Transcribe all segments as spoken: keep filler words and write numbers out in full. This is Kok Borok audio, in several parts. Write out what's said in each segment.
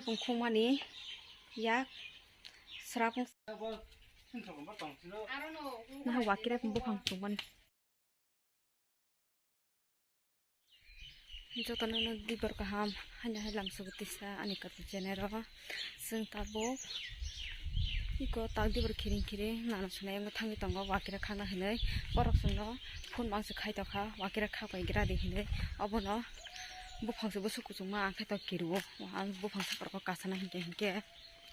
Khumani yak srapung. Naha wakira buphang tongmani. Jotono no dibor kaham, haino hai lamsogo tisa ani kati channel o. Chwng tabuk iko tak dibor khiring khiring nana swnai wngwi thangwi tongo wakira khakna hinwi. Borok chwngno phone bangsi khai tongkha wakira khak bai gra di hinwi. Obono buphang se bwswk kuchukma ang khe to kirio. Ang buphang sakao kasana hinkhe hinkhe.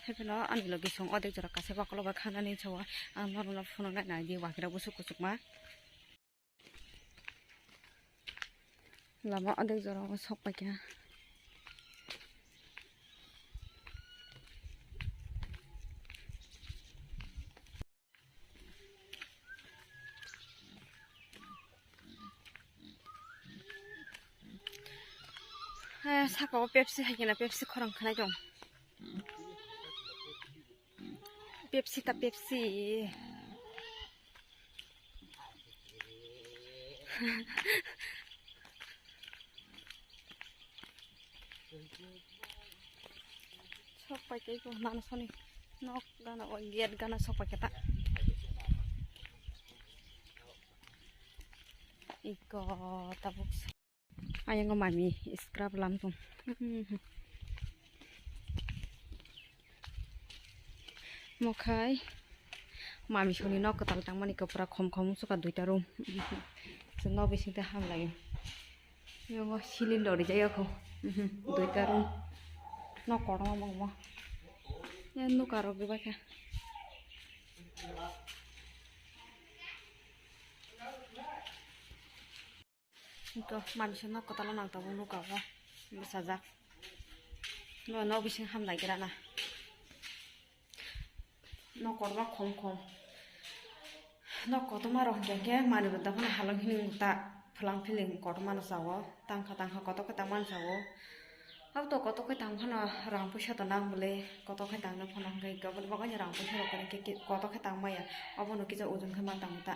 Haiphano ani logi song odek jora kasai bakolo bai khaknani sao ang norokno phunuknai naidi wakira bwswk kuchukma. Lama odek jora o sok paikha. Hai, saka o Pepsi hai khe na, Pepsi khorang khanai tong. Pepsi ta Pepsi. Sok pai tei ko nang soni nok gana o gate gana sok pai khe ta. Iko tabuk. Ayang o mami scrub lam tong. Mokhai mami soni nok kwtal tangmani kwpra khom khom suka duita room. Chwng nok bising tei hamlaio. Yungo ceiling rok rijak ya kho. Duita room. Nok kotorma bangma. Ya nuka rok bai kha. Ito mami se nok kwtal nang tongo nuka o bwsajak. No nok bising hamlai gra na. Nok kotorma khom khom. Nok kotorma rok hwnkhe manwi bo dophano halong hiling ta phulang philing kotorma no sao. Tangkha tangkha kotor khe tangmani sao. Abo to kotor khe tang phano rang puisa to nang bwle kotor khe tangna phano hwnkhe gabon bagwi rang puisa rok kotor khe tang maya. Obono kisa ojon khe ma tangwi ta.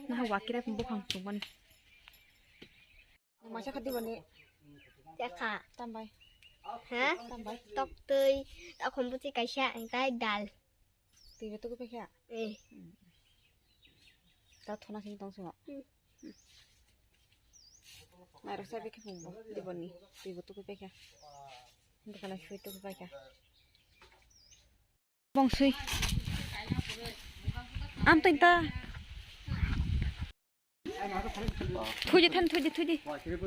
Naha wakira buphang tongmani. Masa khati bani. Chakha. Tambai. Ha? Tambai. Tok twi, tok khombuchi kaisa, engkai dal. Twi betu kupe kya? Eh. Ta thona sing tong sima. Hmm. Mai rasa beke phung bo. Di bani. Twi betu kupe kya? Dikana sui tu kupe kya? Bongsui. Am tui ta. Thuji than, thuji, thuji. Wakire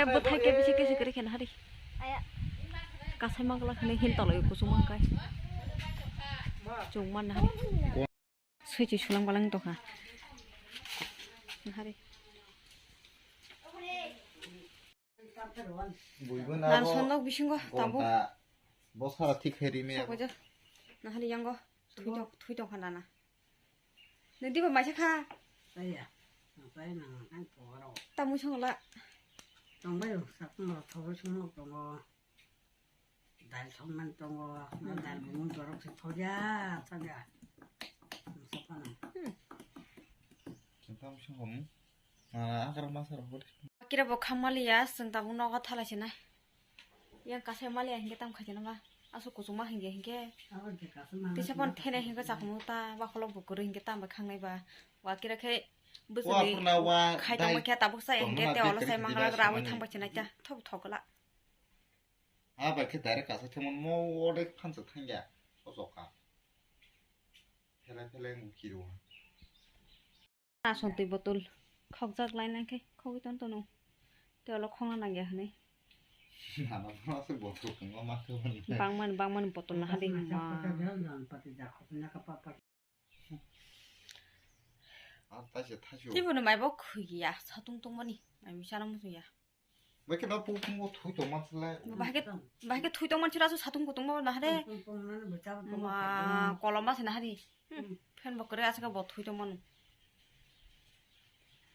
bwthai khe bisi kisi kiri khen hari. Kasai mangla khani hin toloi kusung mangkai. Chung man hari. Sui chi sulang balang tokha. Hari. Buibo na Nang bo sonok bisingo tabuk. Gonta bosara thik khe rime. Sok baja. Nahali yango. Thui tong, thui tong kha nana. Nang diba maisa kha. Saya. Saya nang nang poro. Tamu songla. Tongbai sakno thoro songno tongo. Dal songman tongo. Dal bungun dorok se thoja thoja. Sokano. Tamo songom. Ah, akar masa rok bodi. Kira bo kham maliya, chwng tabuk nogo thalai sinai. Yang kasai maliya hinkhe tam khaijana ba. Aswk kuchukma hinkhe hinkhe. Tisa pon thene hinkhe chakhumu ta, bakholo bo kwrwi hinkhe tam bai khangnai ba. Wa kira khe bwswni wa phurna wa khai tongma dai khe tabuk sa tongma hinkhe te olo bete sai bete mangala dai rawi samani. Thang bai sinai ta. Thok thok la. Ah, bai khe direct kasa themon mo ode phansa thangya. O jokha. Phelai phelai wng kiro. Asong twi botol khokjak lainai khe khogwi ton tono. Tei ulo khongna nangya hwnwi. Nana no aswk botol kwbangma ma khe hwnwi. Bangmani, bangmani botol naha de ma. Ar taisa thaisu. Tei bono maibo khwi ya, satung tongmani, mai misa no muchung ya. Bai khe no pung pung o thui tong man sle. Bahai khe, bahai khe thui tong man sila su satung kutung ma bahai de. Pung pung nani bwchab tong ma. Ma kolom ma se na hari. Hmm. Fan bo kwrwi aswk bo thui tong mano.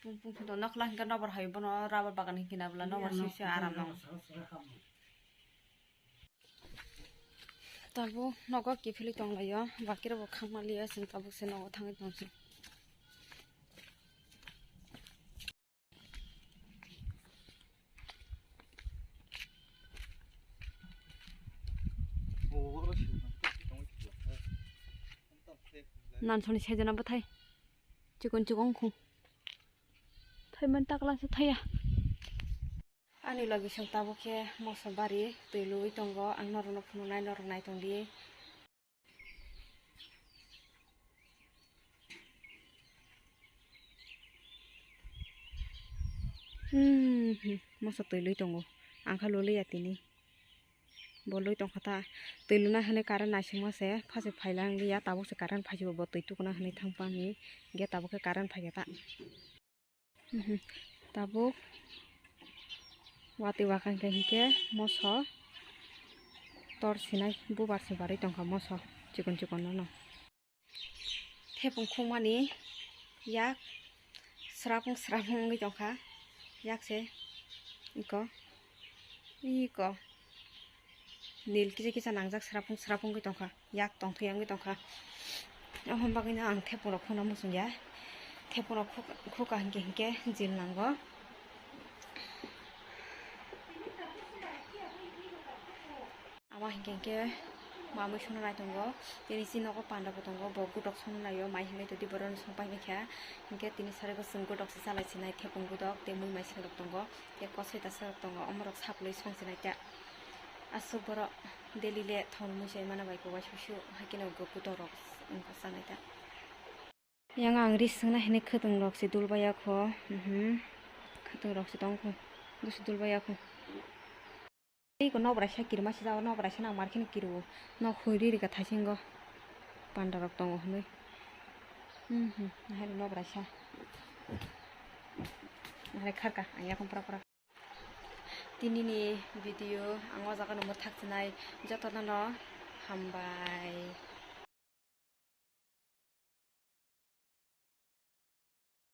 Pung pung khe to nok lang khe nobor hai bono rubber bagan khe na bwla nobor si si aram nango. Sara sara khamu. Tabuk nogo kiphilwi tonglaio, bakirokbo khakmaliya, chwng tabuk se nogo thangwi tongse. Nansoni sejana bwthai chikon chikon khung. Thaiman takla se thaya. Ani logi song tabuk khe moso bari twi lui tongo, ang norokno phunuknai, norok nai tongdi. Hmm, hmm, moso twi lui tongo, ang kha loliya tini. Bo lui tongkha ta, twi luna hwnwi current naisingma se, phase phailang liya, tabuk se current phaisibo, bo twi tukuna hwnwi thangpa ni, ge tabuk khe current phaikha ta. Mhm. Tabuk watwi wakang khe hinkhe moso tor sinai bubar se barwi tongkha moso chikon chikon no. Thepung khumani yak srapung srapung wngwi tongkha, yak se iko iko. Nil kisa kisa nangjak srapung srapung wngwi tongkha, yak tongthwi wngwi tongkha. Aboni bagwino ang thepungrok khuna muchungya. Thepungrok khuk-, khuka hinkhe hinkhe jil nango. Ama hinkhe hinkhe mamui songna nai tongo. Tini si nogo panda bo tongo, bo gutok songna naio, mai hinwi todi borok songpai mankha. Hinkhe tini sari bo chwng gutok se chalai sinai, thepung gutok tei mui mai singrok tongo. Tei kosoi ta sirok tongo, omorok saplui songchinaikha. Aswk borok daily le thon mui se mana bai kok bai susu, haikhe no gok gutorok wngkha chanaikha. Yang ang ri swngna hinwi khwtwng rok se dul baiya kho, mhm, khwtwng rok se tong kho, busi dul baiya kho. Tei ko nok braisa kirima se jago, nok braisa nang mar kheno kiriwo, nok hoi ri rika thaisingo panda rok tongo hinwi, mhm, nahai rok nok braisa, nahai kharka ang yakung pura pura. Tinini video ang o jaga no mwthak chinai jotono no hambai.